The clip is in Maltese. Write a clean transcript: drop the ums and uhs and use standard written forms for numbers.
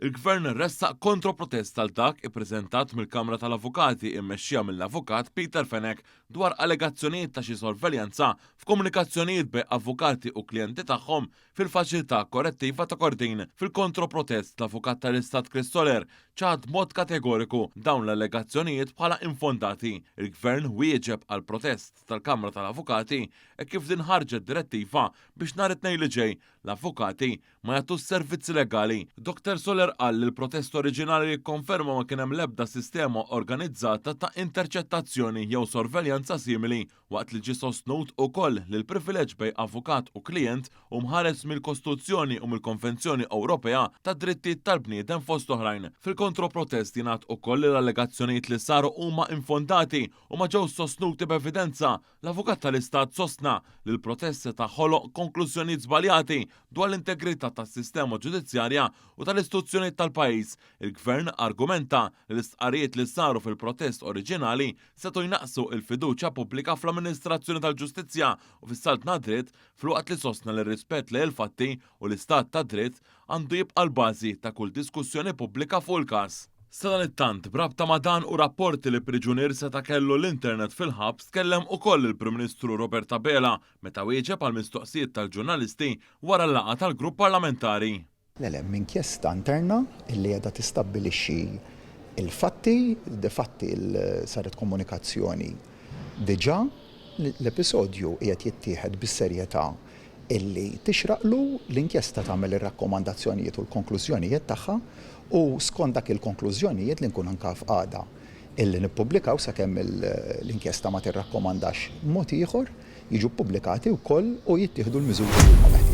Il-Gvern ressaq kontro-protest għal dak ippreżentat mill-Kamra tal-Avukati immexxija mill-Avukat Peter Fenech dwar allegazzjonijiet ta' xi sorveljanza f'komunikazzjonijiet bejn avukati u klijenti tagħhom fil-Faċilità Korrettiva ta' Kordin. Fil-kontro-protest, l-Avukat tal-Istat Chris Soler ċaħad b'mod kategoriku dawn l-allegazzjonijiet bħala infondati. Il-Gvern wieġeb għall-protest tal-Kamra tal-Avukati hekk kif din ħarġet direttiva biex nhar it-Tnejn li ġej l-avukati ma jagħtux servizzi legali. Dr Soler qal li l-protest oriġinali jikkonferma ma kien hemm l-ebda sistema organizzata ta' interċettazzjoni jew sorveljanza simili waqt li ġie sostnut ukoll li l-privileġġ bejn avukat u klijent hu mħares mill-Kostituzzjoni u mill-Konvenzjoni Ewropea tad-Drittijiet tal-Bniedem fost oħrajn. Fil-kontro-protest jingħad ukoll li l-allegazzjonijiet li saru huma infondati u ma ġewx sostnuti b'evidenza L-Avukat tal-Istat sostna li l-protest seta' ħoloq konklużjonijiet żbaljati dwar l-integrità tas-sistema ġudizzjarja u tal-istituzzjonijiet tal-pajjiż. Il-Gvern argumenta li l-istqarrijiet li saru fil-protest oriġinali setgħu jnaqqsu l-fiduċja pubblika fl-amministrazzjoni tal-ġustizzja u fis-saltna dritt filwaqt li sostna li r-rispett lejn il-fatti u l-istat tad-dritt għandu jibqa' l-bażi ta' kull diskussjoni pubblika fuq il-każ. Sadanittant, b'rabta ma' dan u rapporti li priġunier seta' kellu l-internet fil-ħabs tkellem ukoll il-Prim Ministru Robert Abela meta wieġeb għal mistoqsijiet tal-ġurnalisti wara l-laqgħa tal-grupp parlamentari. Le, le, hemm inkjesta interna li qiegħda tistabbilixxi l-fatti, difatti saret komunikazzjoni diġà, l-episodju qiegħed jittieħed bis-serjetà illi tixraqlu, l-inkjesta tagħmel ir-rakkomandazzjonijiet u l-konklużjonijiet tagħha u skont dak il-konklużjonijiet li nkun anke f'qagħda illi nippubblikaw sakemm l-inkjesta ma tirrakkomandax mod ieħor, jiġu ppubblikati wkoll u jittieħdu l-miżuri li huma meħtieġa.